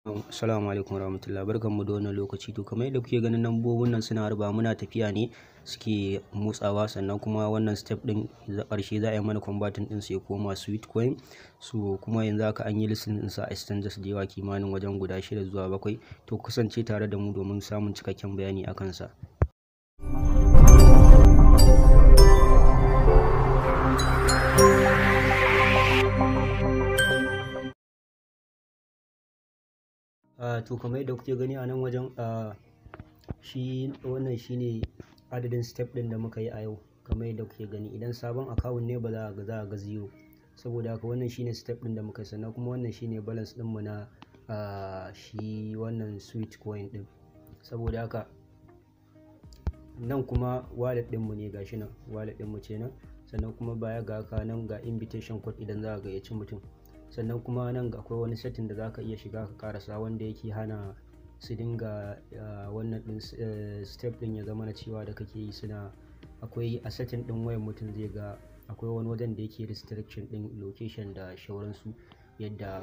Assalamu alaikum warahmatullahi, barkanmu da wannan lokaci. To, kamar yadda kuke ganin lambobin nan suna harba, muna tafiya ne suke motsawa. Sannan kuma wannan step din ƙarshe za a yi mana converting din sai koma Sweatcoin. So kuma yanzu haka an yi listing din sa a exchanges da yawa, kimanin wajen guda shida zuwa bakwai. To, kasance tare da mu domin samun cikakken bayani akan sa. To, kamar yadda kuke gani a nan wajen, shi wannan shine adadin step ɗin da muka yi a yau. Kamar yadda kuke gani, idan sabon account ne ba za a ga zero. Saboda haka wannan shine step ɗin da muka yi. Sannan kuma wannan shine balance ɗinmu na shi wannan Sweatcoin ɗin. Saboda haka nan kuma wallet ɗinmu ne, gashi nan wallet ɗinmu ce nan. Sannan kuma baya ga haka, nan ga invitation code idan za a gayyaci mutum. Sannan kuma nan akwai wani setting da zaka iya shiga ka karasa, wanda yake hana su dinga wannan din step din ya zama na cewa da kake yi suna. Akwai a setting din wayan mutum, zai ga akwai wani wajen da yake restriction din location da shauransu, yadda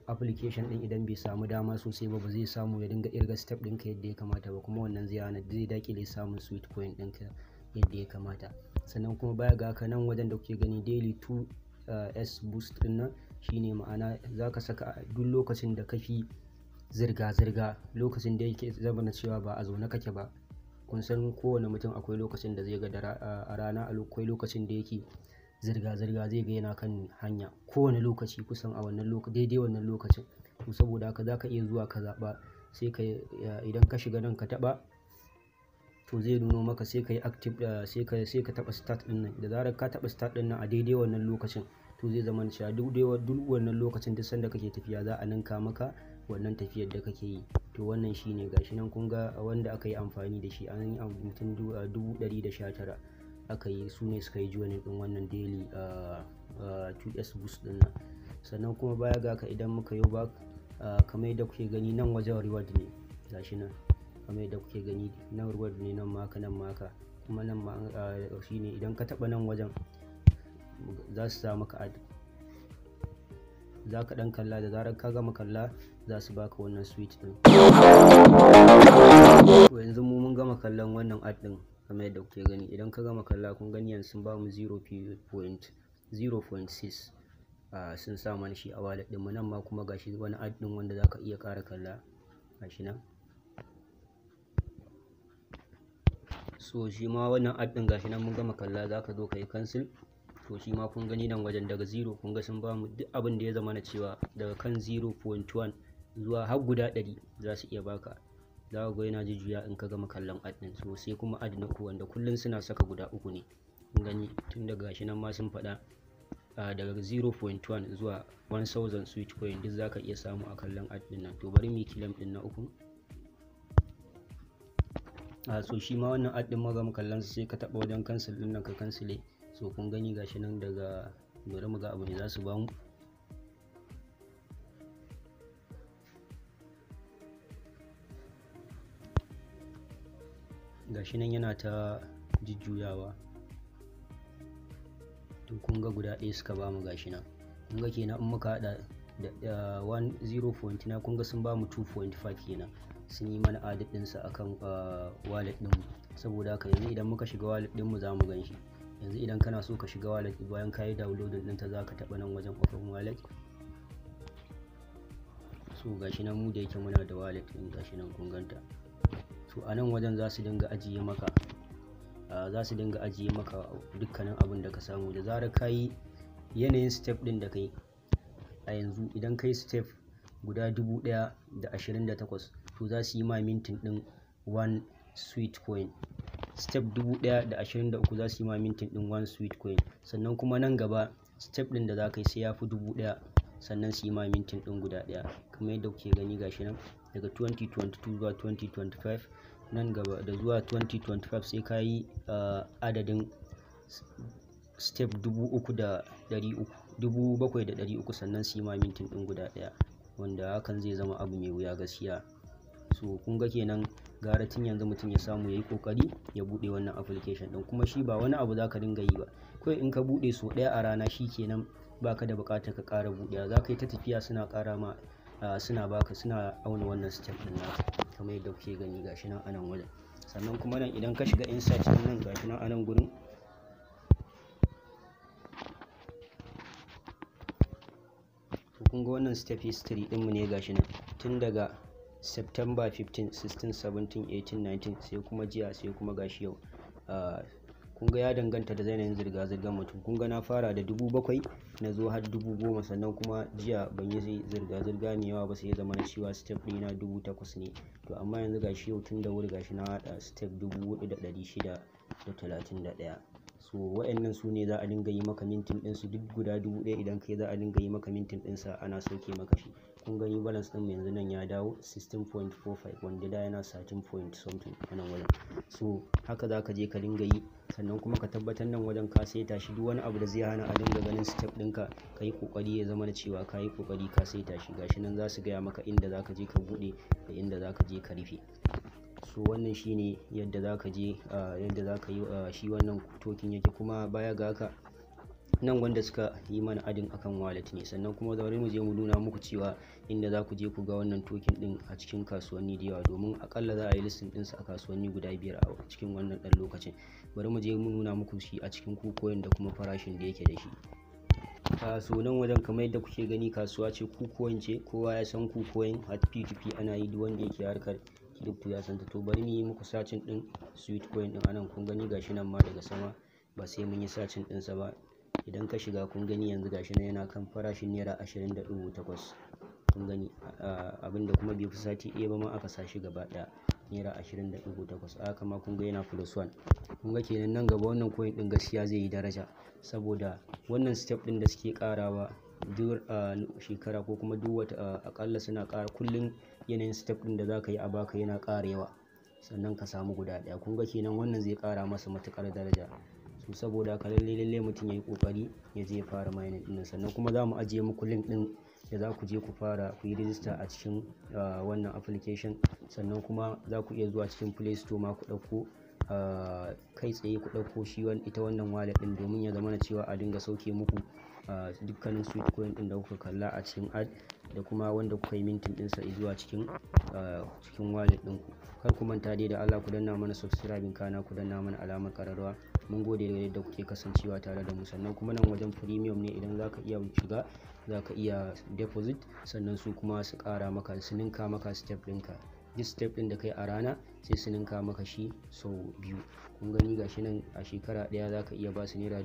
application din idan bai samu dama sosai ba, ba zai samu ya dinga irga step ɗinka yadda ya kamata ba. Kuma wannan zai hana, zai dakile samun Sweatcoin ɗinka yadda ya kamata. Sannan kuma baya ga haka, nan wajen da kuke gani daily 2 s boost din nan, shine ma'ana za ka saka duk lokacin da kafi zirga-zirga, lokacin da yake zama na cewa ba a zaune kake ba. Kun san kowane mutum akwai lokacin da zai ga a rana akwai lokacin da yake zirga-zirga, zai ga yana kan hanya kowane lokaci, kusan a wannan lokaci, daidai wannan lokacin. To, saboda haka za ka iya zuwa ka zaɓa, sai ka idan ka shiga nan ka taɓa, to zai nuno maka, sai ka yi active, sai ka taɓa start ɗin nan. Da zarar ka taɓa start ɗin nan a daidai wannan lokacin, to zai zama cewa duk wannan lokacin, duk sanda kake tafiya, za a ninka maka wannan tafiyar da kake yi. To, wannan shine. Gashi nan kun ga wanda aka yi amfani da shi, an yi mutum 119 aka yi, su ne suka yi joining din wannan daily 2s boost din nan. Sannan kuma baya ga haka, idan muka yi back, kamar yadda kuke gani, nan wajen reward ne. Gashi nan kamar yadda kuke gani, nan reward ne, nan ma haka, nan ma haka, kuma nan ma shine. Idan ka taba nan wajen, za su sa maka ad, za ka dan kalla. Da zarar ka gama kalla, za su baka wannan sweat din. To, yanzu mu mun gama kallon wannan ad din. Kamar yadda kuke gani, idan ka gama kalla, kun gani yanzu sun bamu 0.0.6, sun sa mana shi a wallet din mu. Nan ma kuma gashi wani ad din wanda zaka iya ƙara kalla, gashi nan. So shi ma wannan ad din, gashi nan mun gama kalla, zaka zo ka yi cancel. To, shi ma kun gani nan wajen daga 0, kun ga sun bamu duk abin da ya zama na cewa daga kan 0.1 zuwa har guda 100 za su iya baka. Za ka ga yana jujjuya in ka gama kallon ad din. So sai kuma ad na uku, wanda kullum suna saka guda uku ne. Kun gani, tun daga gashi nan ma sun faɗa, daga 0.1 zuwa 1000 Sweatcoin duk zaka iya samu a kallon ad din nan. To, bari mu yi claim din na uku. So shi ma wannan ad din gama kallon, sai ka taɓa wajen cancel din nan, ka cancel. So kun gani, gashi nan daga, bari mu ga abu ne za su bamu. Gashi nan yana ta jujjuyawa. To, kun ga guda ɗaya suka bamu, gashi nan. Kun ga kenan in muka haɗa da 0.9, kun ga sun bamu 2.5 kenan, sun yi mana add ɗinsa akan wallet ɗinmu. Saboda haka yanzu idan muka shiga wallet ɗinmu, za mu gan shi. Yanzu idan kana so ka shiga wallet bayan ka yi downloading ɗinta, za ka taɓa nan wajen open wallet. So gashi nan, mu da yake muna da wallet ɗin, gashi nan kun ganta. So a nan wajen za su dinga ajiye maka dukkanin abin da ka samu da zarar ka yi yanayin step ɗin da kai a yanzu. Idan kai step guda 1028, to za su yi ma minting ɗin 1 Sweatcoin. Step 1023, za su yi ma minting ɗin 1 Sweatcoin. Sannan kuma nan gaba step ɗin da za ka yi sai ya fi 1000, sannan su yi ma minting ɗin guda ɗaya. Kamar yadda kuke gani, gashi nan daga 2022 zuwa 2025, nan gaba da zuwa 2025 sai ka yi adadin step 3,300, 7,300, sannan su yi ma minting ɗin guda ɗaya, wanda hakan zai zama abu mai wuya gaskiya. So kun ga kenan gara tun yanzu mutum ya samu ya yi ƙoƙari ya buɗe wannan application ɗin. Kuma shi ba wani abu za ka dinga yi ba, kawai in ka buɗe sau ɗaya a rana shi kenan, baka da buƙatar ka ƙara buɗewa. Za ka yi ta tafiya suna ƙara ma. suna baka, suna auna wannan step ɗin naka kamar yadda kuke gani gashi nan a nan wajen. Sannan kuma nan idan ka shiga insight ɗin nan gashi nan a nan gurin, to kun ga wannan step history ɗinmu ne gashi nan tun daga September 15, 16, 17, 18, 19, sai kuma jiya, sai kuma gashi yau. Kun ga ya danganta da yanayin zirga-zirgar mutum. Kun ga na fara da 7,000 na zo har 10,000, sannan kuma jiya ban yi zirga-zirga mai yawa ba sai ya zama na cewa step ɗina 8,000 ne. To amma yanzu gashi yau tun da wuri gashi na haɗa step 4,631. So wa'annan su ne za a dinga yi maka mintin ɗinsu duk guda 1,000 idan kai za a dinga yi maka mintin ɗinsa ana sauke maka shi. Kun gani balance ɗin mu yanzu nan ya dawo 16.45 wanda da yana 13 point something a nan wajen. So haka za ka je ka dinga yi, sannan kuma ka tabbatar nan wajen ka saita shi duk wani abu da zai hana a dinga ganin step ɗinka ka yi ƙoƙari ya zama na cewa ka yi ƙoƙari ka saita shi. Gashi nan za su gaya maka inda za ka je ka buɗe da inda za ka je ka rufe. So wannan shine yadda za ka je, yadda za ka yi shi wannan token yake. Kuma baya ga haka nan wanda suka yi mana adin akan wallet ne. Sannan kuma bari mu je mu nuna muku cewa inda za ku je ku ga wannan token ɗin a cikin kasuwanni da yawa, domin aƙalla za a yi listing ɗinsa a kasuwanni guda 5 a cikin wannan ɗan lokacin. Bari mu je mu nuna muku shi a cikin KuCoin da kuma farashin da yake da shi. So nan wajen kamar yadda kuke gani kasuwa ce KuCoin ce, kowa ya san KuCoin, har P2P ana yi, duk wanda yake harkar crypto ya san ta. To bari mu yi muku searching ɗin Sweatcoin ɗin anan. Kun gani gashi nan ma daga sama, ba sai mun yi searching ɗinsa ba. Idan ka shiga kun gani yanzu gashi nan yana kan farashin naira 20.8. Kun gani abinda kuma bai fi sati ɗaya ba ma aka sa shi gaba ɗaya naira 20.8. Haka ma kun ga yana plus 1. Kun ga kenan nan gaba wannan coin ɗin gaskiya zai yi daraja, saboda wannan step ɗin da suke ƙarawa duk shekara ko kuma duk wata, aƙalla suna ƙara kullum yanayin step ɗin da za ka yi a baka yana ƙara yawa, sannan ka samu guda ɗaya. Kun ga kenan wannan zai ƙara masa matuƙar daraja. So saboda haka lallai lallai mutum ya yi ƙoƙari ya je ya fara mining ɗin nan. Sannan kuma za mu ajiye muku link ɗin da za ku je ku fara ku yi register a cikin wannan application. Sannan kuma za ku iya zuwa cikin Play Store ma ku ɗauko kai tsaye ku ɗauko shi ita wannan wallet ɗin, domin ya zama na cewa a dinga sauke muku dukkanin Sweatcoin ɗin da kuka kalla a cikin ad da kuma wanda kuka yi mintin ɗinsa zuwa cikin wallet ɗinku. Kar ku manta dai da Allah ku danna mana subscribing, kana ku danna mana alamar ƙararrawa. Mun gode da yadda kuke kasancewa tare da mu. Sannan kuma nan wajen premium ne, idan za ka iya shiga za ka iya deposit, sannan su kuma su ƙara maka, su ninka maka step ɗinka. Duk step ɗin da kai a rana sai su ninka maka shi sau 2. Kun gani gashi nan a shekara ɗaya za ka iya ba su naira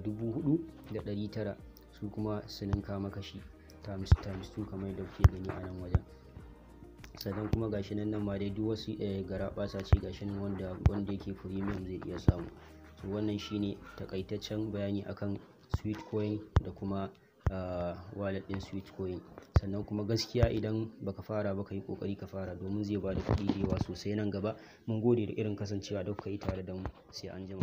4,900, su kuma su ninka maka shi times 2 kamar yadda kuke gani a nan wajen. Sannan kuma gashi nan ma dai duk wasu garaɓasa ce gashi nan wanda yake premium zai iya samu. So wannan shine takaitaccen bayani akan Sweatcoin da kuma wallet ɗin Sweatcoin. Sannan kuma gaskiya idan baka fara ba ka yi ƙoƙari ka fara, domin zai bada kuɗi da yawa sosai nan gaba. Mun gode da irin kasancewa da kuka yi tare da mu. Sai anjima.